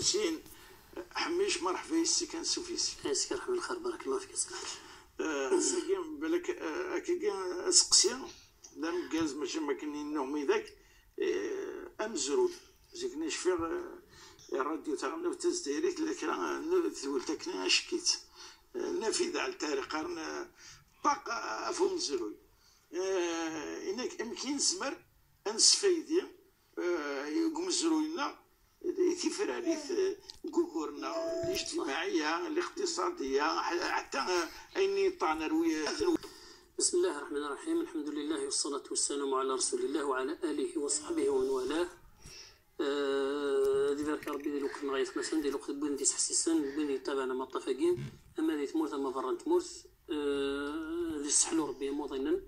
الحسين حميش. مرحبا يسي كان سوفيسي. يسي رحمة الخير، بارك الله فيك. ساكن بالك اكي اسقسي دام كاز ماشي ما كاين نومي ذاك امزرود زيك نشفي الراديو تاع تزديريك لكن تقول شكيت نافذة على التاريخ قرن طاق افهم زروي انك يمكن زمر انسفايدي يقوم زروينا تفراليت كوكورنا الاجتماعية الاقتصادية حتى اين طعن روية. بسم الله الرحمن الرحيم، الحمد لله والصلاة والسلام على رسول الله وعلى آله وصحبه ومن والاه. دي بارك ربي دي الوقت نغاية مثلا دي الوقت بوين دي سحسيسن بوين يتابعنا ما الطفاقين اما دي تمورث اما برا تمورث دي سحلو ربي موضينا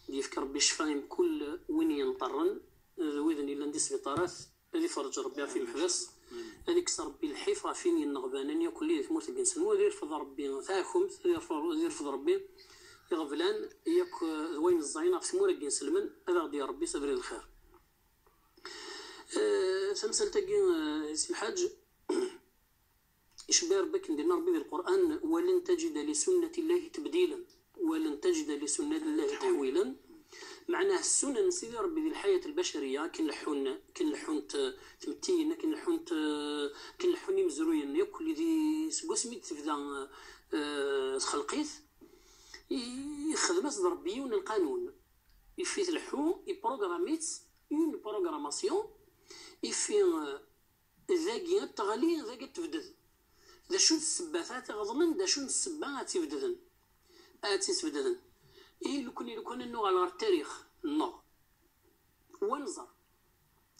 دي يفك ربي شفاهم كل وين ينطرن ويذن الا ندي سبيطارات هذه فرج ربي في محبس هذيك ربي الحيف فين ينغبانن ياكل لي تمورث بينسن وذي يرفض ربي تاعكم يرفض ربي يغفلان ياك وين الزعينه في ثمورة كينسلمن هذا غادي ربي صبري الخير. تمثال تاكي سي الحاج يشبه ربك ندير ربي بالقرآن ولن تجد لسنة الله تبديلا ولن تجد لسنة الله تحويلا. معناه السنن سيدي ربي ديال الحياة البشرية كنلحون تمتينا كنلحون مزروين ياك اللي دي سكوسميت تبدا تخلقيت يخدم ربي ون القانون يفيت الحو يبروغراميت une programmation يفي ذاكي التغلي ذاكي تبدد ذا شو السبات غضمن ذا شو السبات تبددن تبددن إيه لو كان نو على التاريخ نو ونزر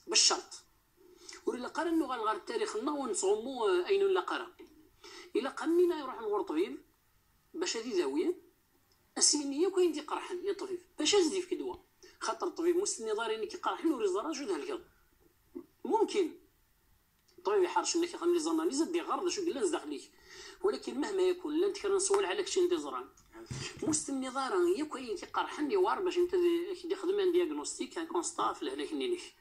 بالشرط ولا قرا نو على التاريخ نو ونصغمو اين لا قرا الا قمينا يروح نغور طبيب باش هذه داويه السينيه كاين دي قرحن يا طبيب باش ازدي في دواء خاطر الطبيب مستني ضاري انك يقرحن ولا زرا شو هالكذا ممكن الطبيب يحرش انك يخدم لي زاناليز دي غرض شو قال داخليك ولكن مهما يكون لا انت كنسول على كشي ندي زران مستني ضارا يا كاين كيقرحن يوار باش انت يخدم un diagnostic un constat في الهلاك نينيك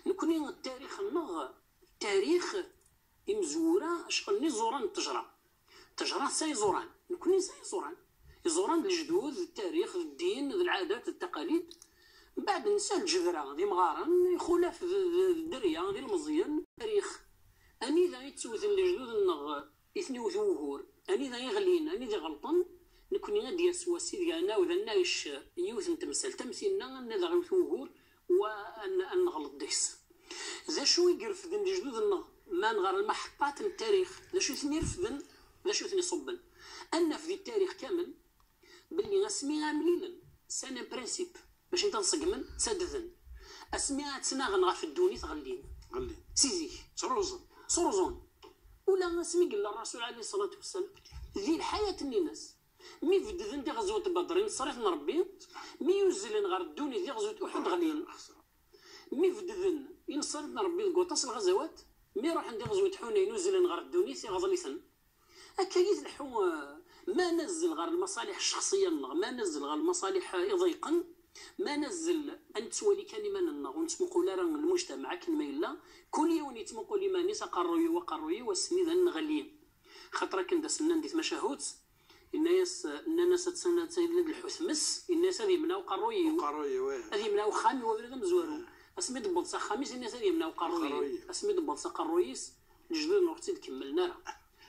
نكوني التاريخ النغ التاريخ مزوره شغل زوران التجرة ساي زوران نكوني ساي زوران زوران الجدود التاريخ الدين العادات التقاليد من بعد نسى الجذرة دي مغارن خلاف الدريه ديال المزيان التاريخ اني ذا يتسوثن الجدود النغ اثني وثوهور اني ذا يغلين اني ذا غلطن نكوني غادي يسوى سيدي انا وذا نعيش يوثن تمثال تمثيلنا ان ذا غيوثوهور وان نغلط ديس ذا شو يقرفدن الجدود النغ ما نغار المحطات التاريخ ذا شو ثني يرفدن ذا شو ثني صبن ان في التاريخ كامل باللي غاسمي عاملين c'est un principe باش انت نصقمن تسددن اسميها تسناغن غا في الدوني تغلين غلين سيزيك صروزون صروزون ولا اسمي قال الرسول عليه الصلاة والسلام ذي الحياة الناس مي فددن دي غزوة بدر صريف ربي مي يوزلن غير الدوني ذي غزوة احد غلين مي فددن ينصرف ربي القوطاس الغزوات مي روح عندي غزوة حنين يوزلن غير الدوني سي غزليثن هكا يتلحو ما نزل غير المصالح الشخصية ما نزل غير المصالح يضيقن ما نزل ان تولي كلمة نغ ونتمقوا لا المجتمع كلمة الا كل يوم يتمقوا لما نيس قروي وقروي والسميد نغلي خاطر كندا سنان ديت مشاهوت الناس الناس تسنى تسيد الحثمس الناس هذه مناو قروي قروي هذه مناو خامي وبرد مزورو اسمي دبل خامس الناس هذه مناو قروي اسمي دبل قرويس الجدود نوقتي كملنا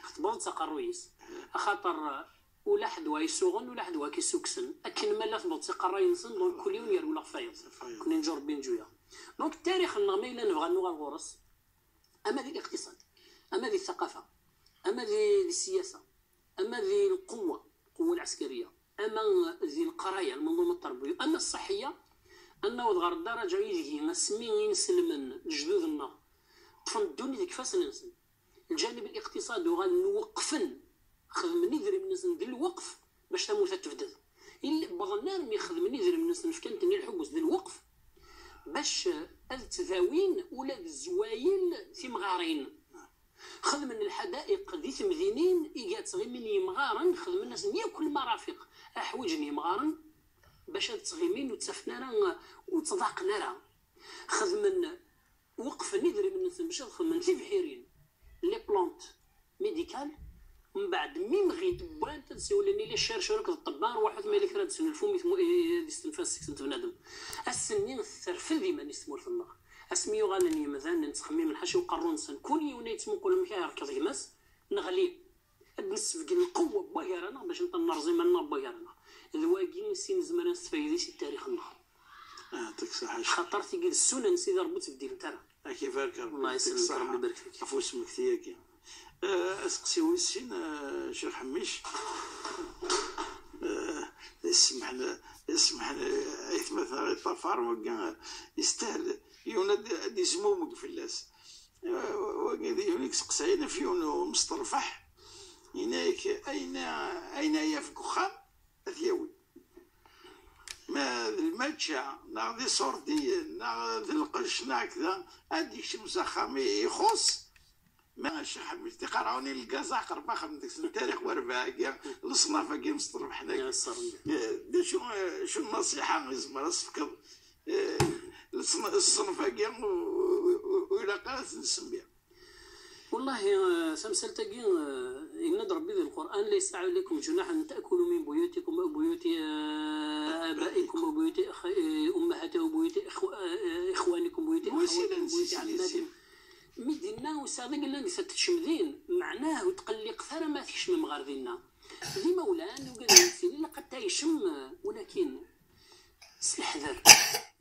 خطبت قرويس خاطر ولا حد يسوغن ولا حد كيسوكسن اكن ما لا تبط قراينسن donc كل يوم يروا فايض كنا نجرب بين جويا donc التاريخ النغمي الا نبغى نوغ الغرس اما دي الاقتصاد اما دي الثقافة اما دي السياسة اما دي القوة العسكرية اما دي القراية المنظومة التربوية اما الصحية انه غير الدرجة يجي نسمي نسلمن الجدود طفن الدنيا ديك فاس ننسن الجانب الاقتصادي غنوقفن خدم ندري من الناس ندير الوقف باش تموت تفدد إلا بغنا مي خدم ندري من الناس كانت الحبس ديال الوقف باش التذاوين ولا الزوايل في مغارين خدم من الحدائق دي تمدينين إيجات غير من يمغارن خدم الناس ياكل المرافق احوجني مغارن باش تغيمين وتسفنا وتضاقنا راه خدم وقف ندري من الناس باش خدم في بحيرين les médicale من بعد ميم غير تبان تنسولني les chercheurs الطبار واحد ما يلك راه الفم يستنفس سكنت بنادم السنين ترفض ما نستمر في النار اسمي يغالني مثلا نتخمم الحشي وقرون سن كل يوم يتمقول مكا يركض يمس نغلي نسفق القوة بوغرانا باش نرزي منا بوغرانا الواقي سين زمان نستفيدي سي التاريخ النهار. يعطيك الصحة خاطر تيقول السنن سيدي ربي تبديل ترى كيف ربي الله يسلمك ربي يبارك فيك عفو اسمك تياكي. اسقسي ويسين شيخ حميش اسمح ايثمث طفار وكان يستاهل يوناد يسمومك في اللاس وكان سقسينا في يونو مسترفح هناك اين هي في كخام اثيوي ما الماتشا نا ذي صوردي نا ذي القش نا كذا هذيك شمس خامي يخص ما شي حميش تقراوني الكازا قربا خمدك التاريخ واربعة كاع الصنافه كي مستربح حنا شو شو النصيحة زعما راسك الصنفه كاع وإلا قالت نسميها. والله سمسلتاكي إن ربي القرآن ليس عليكم جناح أن تأكلوا من بيوتكم أو بيوت آبائكم أو بيوت أمهاتكم أو بيوت إخوانكم بيوت أخواتكم بيوت عماتكم مدينا وساضي قلنا تشمدين معناه وتقلق ثرى ما تشم مغاردينا ذي مولان وقال سيدي لقد تيشم ولكن الحذر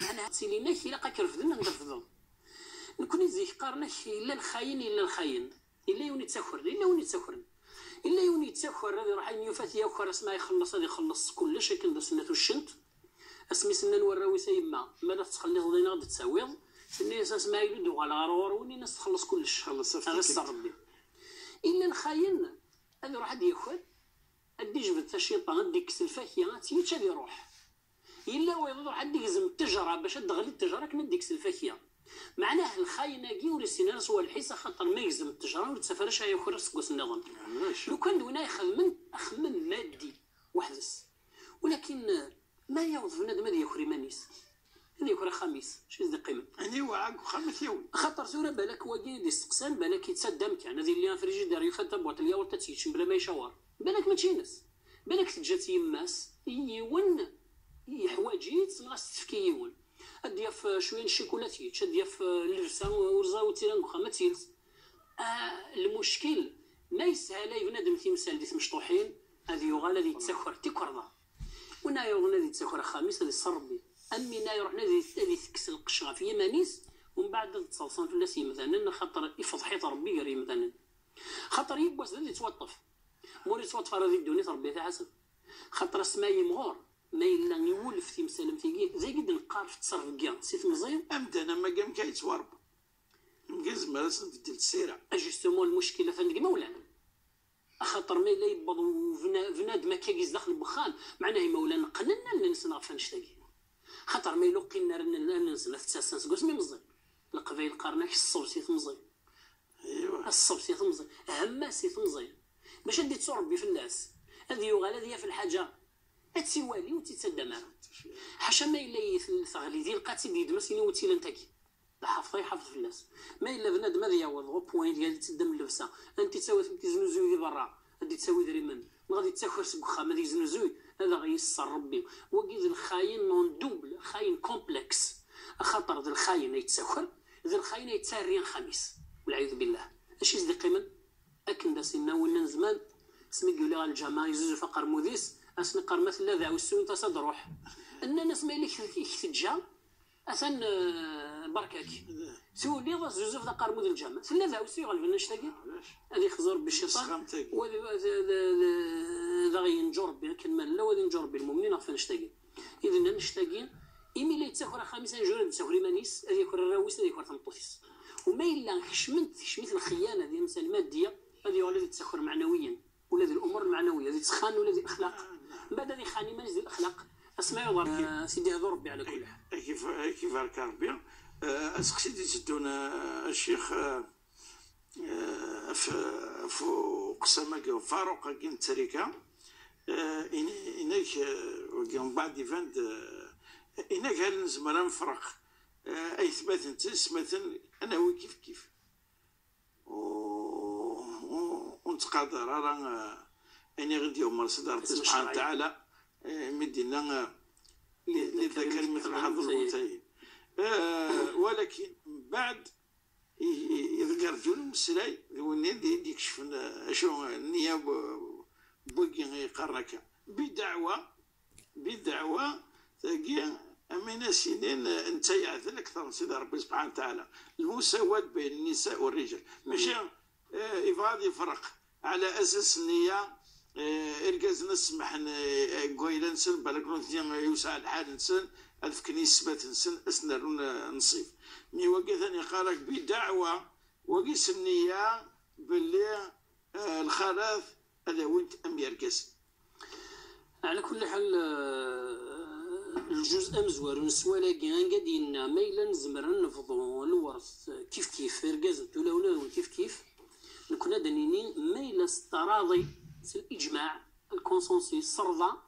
معناها سيلينا كي لقى كرفدنا نرفضو نكون زي قارنا الا الخاين الا الخاين الا يوني تسخر الا يوني تسخر الا يوني تسخر هذه راح يفات ياكل اسمع يخلص هذه يخلص كلش كن سنة الشنت اسمي سنة نوراوي سيما ما لا تخلي ضينا غادي تساويض سني اسمع يدو على غرور وني ناس تخلص كلش خلص غير ربي الا الخاين هذا راح ياكل ادي جبد الشيطان غادي يكسل الفاكهة تيتش غادي يروح الا ويض راح يزم التجرة باش تغلي التجرة كنا ديك الفاكهة معناه الخاينه كي ورسينا سوا الحيسه خاطر ما يلزم التجرة وتسافرش ياكل سكوس النظام لو كان دونا يخدم خمم مادي وحدس ولكن ما يوظف بنادم هذا ياكل مانيس هذا ياكل خميس شي ذي قيمة يعني وعاك خمس يوم خاطر سورة بالك واجي يستقسم بالك يتصدم كان هذه اللي فريجيدير يخدم بواط الياورت تيتش بلا ما يشاور بالك ما تشينس بالك تجات يماس يون يحواجيت غاس تفكيون ادياف شوية الشيكولاتيت ادياف اللبسه ورزا وتيران ما تيلس. المشكل ما يسهل بنادم تيمثال ديال مشطوحين هذه يغال هذه تسخر تكرضا ونا يغنى هذه تسخر خميس هذه الصربي امي نا يروح هذه تكس القشرة في يمانيس ومن بعد تصلصن في الناس مثلا خاطر يفضحيط ربي غير مثلا خاطر يبوس اللي توطف موري توطف راه الدنيا ربي حسن خاطر اسما يمغور ما الا يولف تيمثال تيجي زي قد نقار في تصرف كاع سيت مزيان امتى انا ما قام كيتورب نجز ما نبدل السيرة justement المشكلة فندق مولانا خاطر ما الا يبض بنادم كيجيز داخل البخال معناه مولانا قننا نسنا فنشتاقي خاطر ما يلقينا ننزل في تساسن سكوس مي مزيان القبايل قارناك الصب سيت مزيان ايوا الصب سيت مزيان هما سيت مزيان باش ادي تصربي في الناس هذه يغال هذه في الحاجة اتسوالي وتتسدى معاه حاشا ما الا ثغلي ديال القاتل يدمس ينو تيلان تاكي حافظ يحافظ في الناس ما الا بنادم هذا يعوض غو بوين ديال تدم اللبسه انت تساوي تزنوزوي برا غادي تساوي دريمن غادي تاكل سكخه ما تزنوزوي هذا غيسر ربي وكيد الخاين نون دوبل خاين كومبلكس خاطر ذا الخاين يتسكر ذا الخاين يتسارين خميس والعياذ بالله اش يزدي قيمة اكن داسينا ولا زمان سمي يقول لي الجماعة يزوز فقر موديس اسني قر مثل ذا وسون تصدروح ان الناس ما يليك تجا اثن بركاك سولي ضا زوزف ذا قرمود الجامع ثلا ذا وسي غالبا نشتاقي هذه خزر بالشيطان ذا غينجر ربي كلمة لا وذي نجر ربي المؤمنين غفا نشتاقي اذا نشتاقي إمي لا يتساكر خميسا نجور تساكر مانيس هذه يكون الراويس هذه يكون تمطوطيس وما الا خشمنت خشميت الخيانة ديال المسألة المادية هذه ولا تساكر معنويا ولا ذي الامور المعنوية ذي تسخان ولا ذي الاخلاق من بعد هذه خاني مانيس ذي الاخلاق اسمع يضرب سيدي هذا ربي على كل حال كيف كيف ربي اسقسي تدون الشيخ فوق فاروق كين تريكا انك وكان بعد فاند انك هل نزمر نفرق اي ثبات انت سمثل انا هو كيف كيف ونتقادر راه اني غادي يوم سيدي ربي سبحانه وتعالى مدينا للذكر مثل حظ الانثيين. ولكن بعد يذكر دون مسلاي وني يكشف شو النية بوكي يقرك بدعوة تاقي أمينا سنين انت يعثل أكثر من سيدي ربي سبحانه وتعالى المساواة بين النساء والرجال ماشي يفرض يفرق على أساس النية. إرجاز نسمح قويلا نسن بالك يوسع الحال نسن ألف كنيسة نسن أسنرون نصيف مي وقي ثاني قالك بدعوة وقيس النية باللي الخلاف هذا وانت أم يركز. على كل حال الجزء مزوار نسوالاكي غنقادينا ما إلا نزمر نفضو الورث كيف كيف ركاز ولا كيف كيف نكون دنيني ما إلا التراضي الإجماع الكونسنسيس الرضا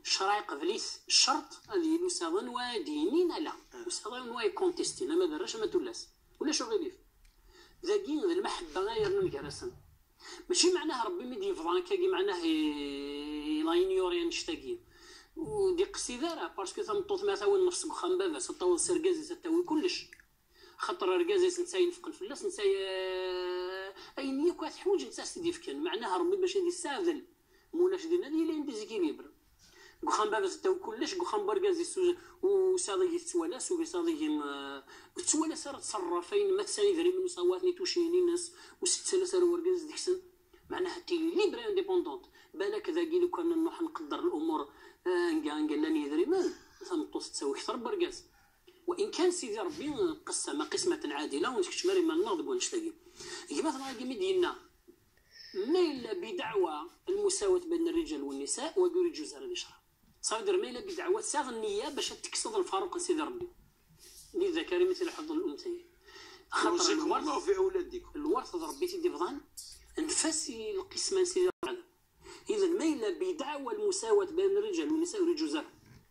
الشرع قبليس الشرط هذه لوساضن ودينين لا وساضن واي كونتيستي ما دراش ما تولاس ولا شو غيليف ذاكي المحبة غير نكرسن ماشي معناه ربي مدي يفضل كاكي معناه لاينيوري نشتاكي ودي قصيدة باسكو ثم ما ثاوي نفس بخام بابا ستاوي سركازي ستاوي كلش خاطر ركازي نتا ينفق الفلاس نتا اين يكو حوايج نتا سيدي فكان معناها ربي باش يستاذن مولاش دينا ديال عندي زيكيليبر وخام بابا ستاوي كلش وخام بركازي وصادي يتوالاس وصادي توالاس راه تصرفين ما تسالي دري من صواتني توشيني ناس وستسالس راه وركاز ديكسن معناها تي ليبر انديبوندونت بالك ذاكي لو كان نروح نقدر الامور نكا لاني يدري ما ثمطوس تساوي اكثر بركاز. وان كان سيدي ربي قسم قسمه عادلة ونكتشمري ما نغضب ونشتاقي كيما ثم مدينا ما الا بدعوى المساواة بين الرجال والنساء ويقول الجزء هذا الشرع صافي ما الا بدعوى ساغ النية باش تكسد الفاروق سيدي ربي للذكر مثل حظ الانثيين خاطر الورث في اولادكم الورث ربي سيدي فضان نفسي القسمة سيدي ربي. اذا ما الا بدعوى المساواة بين الرجال والنساء والجزر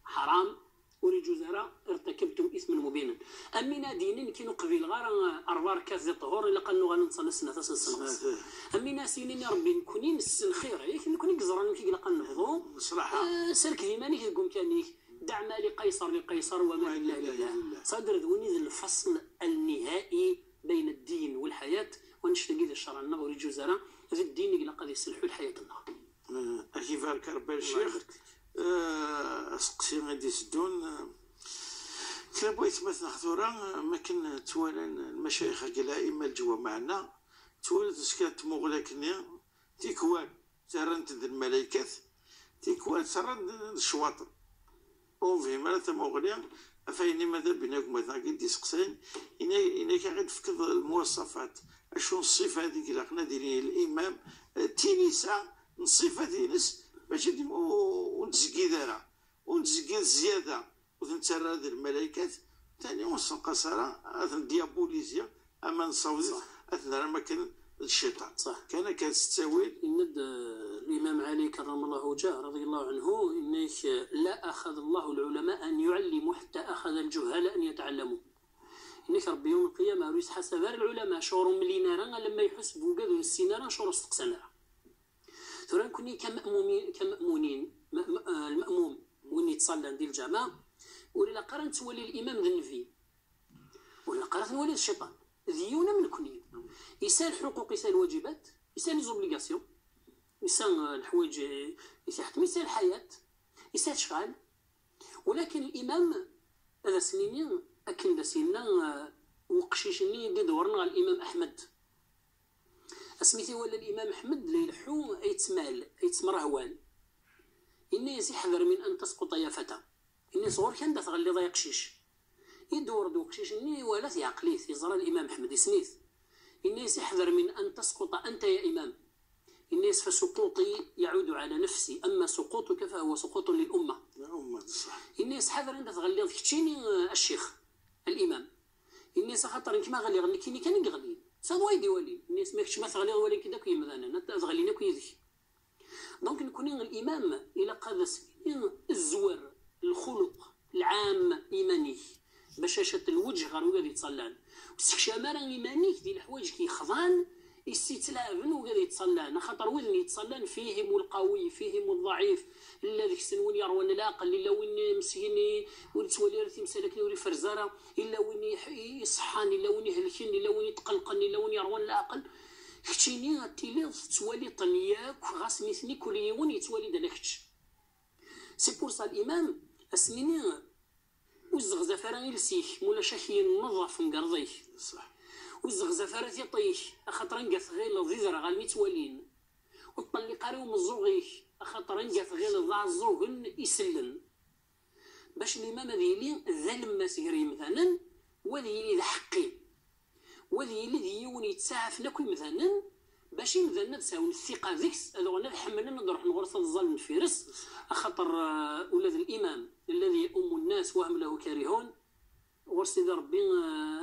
حرام ورجزرة ارتكبتم اثما مبينا. امنا دين كي نقبل غير اربع ركات ديال الطهور الا قالوا غنصلي سنة تسنة امنا سنين ربي نكوني نسن خير ياك نكوني قزران كي قال نفضو صراحة سلك ديمانيك تقوم كانيك دع ما لقيصر لقيصر وما لله لله صدر ذوني الفصل النهائي بين الدين والحياة ونشتقي الشرع النبوي الجزرة ذي الدين اللي قد يصلحوا الحياة النهار. كيف ربي الشيخ سقسي غادي يسدون كلا بغيت مثلا خضورا ما كان توالا المشايخ الائمة الجوا معنا توالت سكات مغلقني تيكوال ترنت الملائكة تيكوال ترنت الشواطئ وفي مرة مغلية فإني ماذا بينكم مثلا كي سقسين إنا كي غير تفكض المواصفات شنو الصفة هذيك اللي قلنا ديال الإمام تينيسا الصفة ديالس باش ونتزكي دارا ونتزكي الزيادة وتنترى الملائكات ثاني ونسنقص ديابوليزيا أما نصوزي أثناء ما كان الشيطان صح. كان كتستوي إن الإمام علي كرم الله وجهه رضي الله عنه إنك لا أخذ الله العلماء أن يعلموا حتى أخذ الجهال أن يتعلموا. إنك ربي يوم القيامة رئيس حسب العلماء شعور ملينارا لما يحسبوا قدر السينارا شعور استقسانارا. ثم كوني كمأمونين المأموم وين يتصلى عند الجماعة ولا قرن تولي الإمام ذنفي ولا قرن تولي الشيطان ذيونا من كوني يسال الحقوق يسال الواجبات يسال les obligations يسال الحوايج يسال يسال الحياة يسال شغال. ولكن الإمام هذا سنيني أكن سنة وقشيشني دي دورنا على الإمام أحمد اسميتي ولا الإمام أحمد ليلحو أيتمال أيتمرهوان إني يحذر من أن تسقط يا فتى إني صغر كان تغلي ضيق شيش يدور دوك شيش إني ولا ثيعقليث يزرى الإمام أحمد يسنيث إني يحذر من أن تسقط أنت يا إمام إني فسقوطي يعود على نفسي أما سقوطك فهو سقوط للأمة. إني حذر أن تغلي كتشيني الشيخ الإمام إني خاطر كما غلي غلي كيني كان يغلي سادوا يدي ولي الناس ما كتش ما تغلي ولا كذا كي مثلا تغلينا كي donc نكون الامام الى قاد الزور الخلق العام ايماني بشاشة الوجه غير ولا يتصلان وسكشامارا ايمانيك ديال الحوايج كيخضان يستلعبن وقال يتصلان خاطر وين يتصلان فيهم القوي فيهم الضعيف الا ذيك السن وين يروان الاقل الا وين مسكيني وين تولي راه تمسالك وري فرزاره الا وين يصحان الا وين يهلكن الا وين يتقلقن الا وين يروان الاقل كتشيني غتيلي توالي طنياك غاس مثني كل يوم يتوالي داك. c'est pour ça الامام اسنيني وزغزفرا يلسيك مولا شاكي نظف نقرضيك صح وزغزفرا تيطيك خاطر نقاث غير ضيزرا غالمي توالين وطلي قاري ومزوغيك خاطر نقاث غير ضاع الزوغن يسلن باش الامام ديالي ذا لما سيري مثلا وذي ذا حقي وذي ذي يتساعف لك مثلا باش مثلا تساوي الثقة ذيك هذا غنا حملنا نروح نغرس الظل نفيرس خاطر ولاد الامام الذي يؤم الناس وهم له كارهون ورسي ربي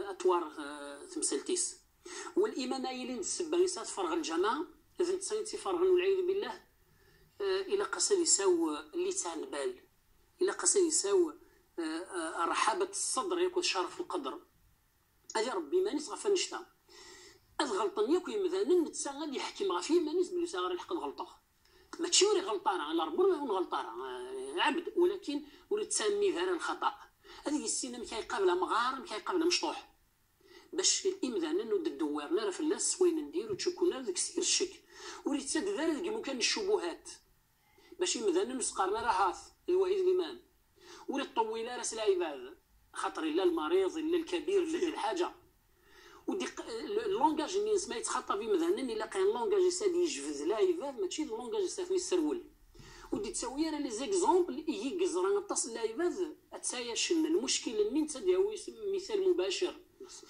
اتوار تمثلتيس والامام ايلين السبه يسات فرغ الجماعة اذن تساين تفرغ والعياذ بالله الى قصد يساو اللي تاع البال الى قصد يساو رحابه الصدر يكون شرف القدر هذه ربي مانيس غفا نشتا غلطن ياك مثلا نتسا غادي يحكم غا في مانيس بلي غير الحق الغلطة ماشي وري غلطانة على ربما يكون غلطانة عبد ولكن ولي تسمي ذا الخطا هذه السينما ما كيقابلها مغار ما كيقابلها مشطوح باش الامذان ند الدوار نعرف الناس وين ندير وتشكونا داك السير الشك ولي تسد ذا ديك مكان الشبهات باش مثلا نسقرنا راه الوحيد الامام ولي الطويلة راس العباد خاطر الا المريض الا الكبير الا الحاجة ودي ال langage اللي نسمع يتخطى في مثلا الا كاين langage ساد يجفز لا عباد ماشي ال langage ساد يسرول ودي تساوي راه les exemples يقزران اتصل لا عباد اتسايش المشكل اللي انت داوي مثال مباشر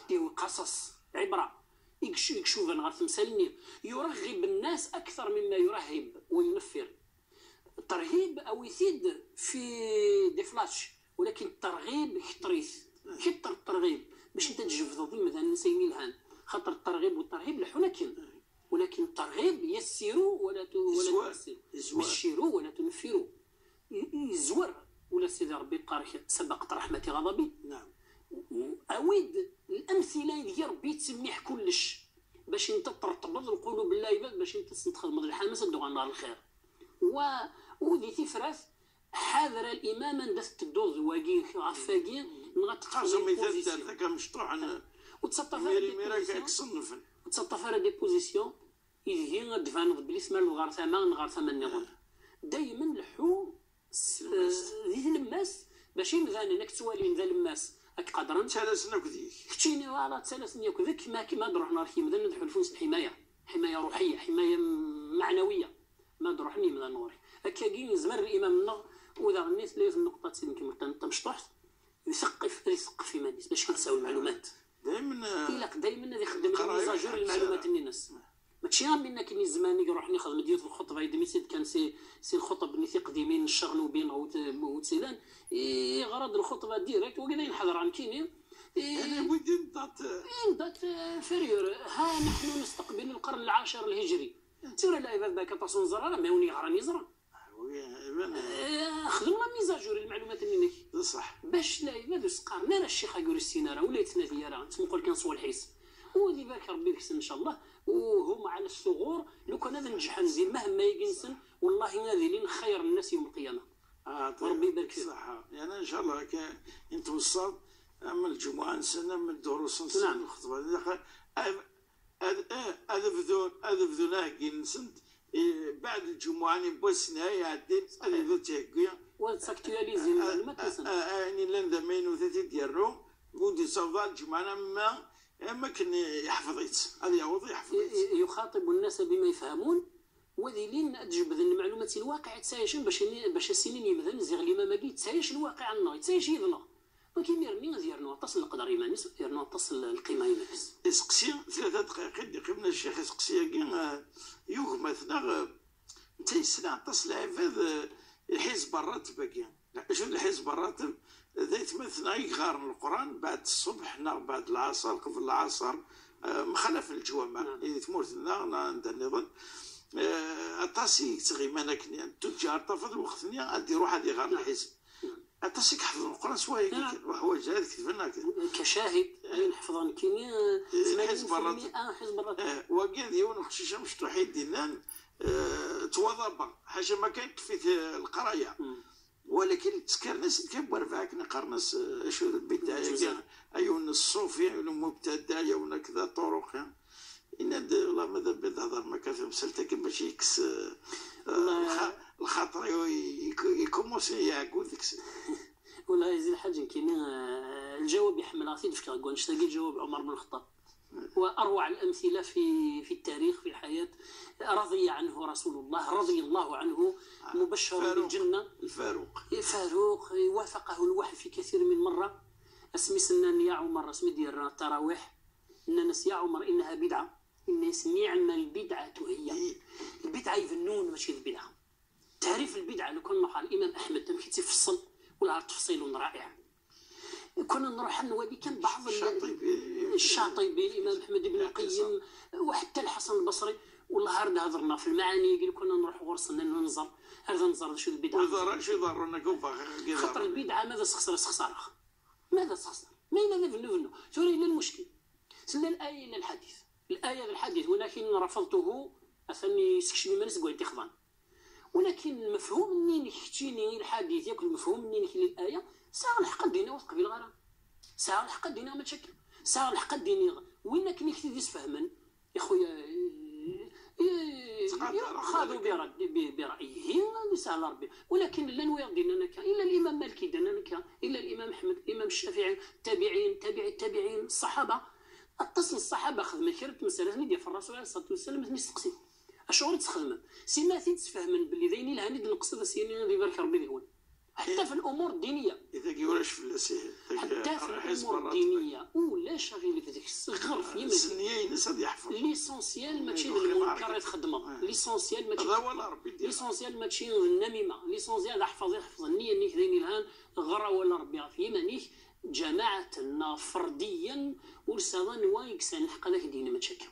ديو قصص عبره يكشف غير تمثالني يرغب الناس اكثر مما يرهب وينفر. الترهيب او يزيد في des flashs ولكن الترغيب كثريث كثر الترغيب باش انت تجفض مثلا سيمي الهان خاطر الترغيب والترهيب لحنكن ولكن الترغيب يسروا ولا تيسروا بشروا ولا تنفروا يزور ولا سيدي ربي قال سبقت رحمتي غضبي. نعم أويد الامثلة ديال ربي تسميح كلش باش انت ترتبط القلوب بالله باش انت تخدم الحماس تدوغ نهار الخير ودي تفراس حاذر الامام ان تدوز واقي عفاقي نغتقرز مثال ذاك مشطوح وتسطف وتسطف على des positions يجي دفان بلي سما الغار ثما نغار ثما النظام دائما لحو ذي الماس باش مثلا انك توالي ذا الماس راك قادرا تسالسنا كذيك كتشيني voilà تسالسنا كذيك ما كيما نروح نهار كي مثلا ندخل الفلوس الحماية حماية روحية حماية معنوية ما نروحني مثلا نوري هكا كي زمر الامام النغ وذا غنيت لي في النقطة تسلم كيما انت مشطوح يثقف يثقف مانيس باش كنساو المعلومات دائما الا دائما يخدم mise à jour المعلومات الناس ماشي غير منا كني زمان يروح نخدم ديال الخطبة يدمي سيد كان سي الخطب اللي قديمين الشغل وبين وتسيلان غرض الخطبة directe وكذا ينحضر عن كيني يعني ودين date date inférieure. ها نحن نستقبل القرن العاشر الهجري ترى لا عباد باك تصون زرارة ما وني غراني زرا خدم la mise à jour المعلومات منك صح باش لا عباد سقارنا راه الشيخ يقول السيناره ولا يتنادي راه تنقول كان صوالحيس ودي باك ربي يحسن ان شاء الله وهم على الثغور لو كان هذا نجح نزيد مهما يجنسن والله ناذلين خير الناس يوم القيامة. طيب. ربي يبارك فيك صح يعني ان شاء الله انت وصلت اما الجمعة نسنى من الدروس نسنى. نعم. الخطبة هذا بدون كي نسنت بعد الجمعة نبوسنا يعدي هذا بدون تهكي وتاكtualiser المعلومات نسنى يعني لان دمين وثلاثين ديال ودي صوفا الجمعة ما كان يحفظيت هذا يعوض يحفظيت يخاطب الناس بما يفهمون وذي لين تجبد المعلومات الواقع تسايشن باش السنين يمذن زيغ لي ما كي تسايش الواقع عندنا تسايش يدنا ولكن يرمي يرنو تصل القدر يمانس يرنو تصل القيمة يمانس اسقسي 3 دقائق اللي قبلنا الشيخ اسقسي كي يوغ انت يسنع تصل عفاد الحزب الراتب كي شنو الحزب الراتب ذا يتمثل يغار القرآن بعد الصبح بعد العصر قبل العصر مخالف الجوامع. نعم. تمورتنا عندنا النظام اطاسي تغيمانا كني التجار تفضل وقت غادي يروح غادي يغار الحزب. نعم. عطاسك حفظ القران سوايا وحوايج هذيك كتبنا كشاهد اين حفظان كيني 80% حزب الرد وقال يون خشيشه مشطوحين دينان تواضع حاجة ما كانت في القراية ولكن تسكر ناس كان بورفاك نقرنس شو البداية ايون الصوفي المبتدع ايون كذا طرق ان والله ماذا بيتهضر ما كان مسلتك باش يكس الخاطر يكومونسي يعقول ديك. والله يزيد الحاج كاين الجواب يحمل راسي فكرة كون تلاقي جواب عمر بن الخطاب واروع الامثلة في التاريخ في الحياة. رضي عنه رسول الله رضي الله عنه مبشر بالجنة. الفاروق وافقه الوحي في كثير من مرة. اسمي سنان يا عمر اسمي ديال التراويح ان يا عمر انها بدعة الناس نعم البدعة هي البدعة يفنون ماشي البدعة. تعريف البدعة لو كان نروح على الامام احمد تم تفصل ولا تفصيل رائع. كنا نروح نوادي كان بعض الشاطبي الامام احمد بن القيم وحتى الحسن البصري والله هرد هضرنا في المعاني قال كنا نروح غرسنا ننظر هذا نظر شو البدعة شو ضرنا خاطر البدعة ماذا تخسر خسارة ماذا تخسر ما الا فنو سوري لا المشكل سلا الايه لا الحديث الايه الحديث ولكن رفضته اثني سكشني ما نسقوا انتخضان ولكن مفهوم منين حكيني الحديث ياك المفهوم منين للايه ساعة الحق دينا وقبل غرا ساعة الحق دينا ما تشكل ساعة الحق ديني وين كني كتدي فهما يا خويا خاذوا برأيه سهل ربي ولكن لا نوير دينا نكا إلا الإمام مالك دينا نكا إلا الإمام أحمد الإمام الشافعي التابعين تابع التابعين الصحابة اتصل الصحابة خدمة كرت مسألة ندير في الرسول عليه الصلاة والسلام نسقسي أشعر تخدم سيما تفهم باللي ذيني لهاني نقصد سيني يبارك ربي ذهون حتى في الامور الدينية اذا كيولاش في الاسئلة حتى في الامور الدينية ولا شغيل في ذاك الصغر في السنية الناس غادي يحفظ l'essentiel ماشي المنكر الخدمة l'essentiel ماشي هذا هو ربي l'essentiel ماشي النميمة l'essentiel حفظ يحفظ النية نيك ذيني الهان غرا ولا ربي في يمانيك جماعة فرديا ورسالة وايكسان الحق هذاك دينا ما تشكل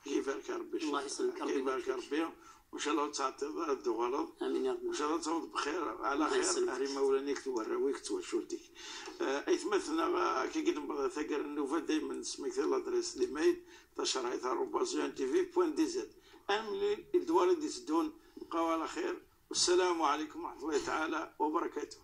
يبارك ربي الله يسلمك ربي يبارك ربي وان شاء الله تعطي هذا غلط امين يا رب وان شاء الله تعوض بخير على خير هري مولانيك توراويك توشولتك ايثمثنا كي قد ثقر النوفا دائما سميت l'adresse l'email tachrahit@tv.dz املي الدوار اللي تسدون بقاو على خير والسلام عليكم ورحمة الله تعالى وبركاته.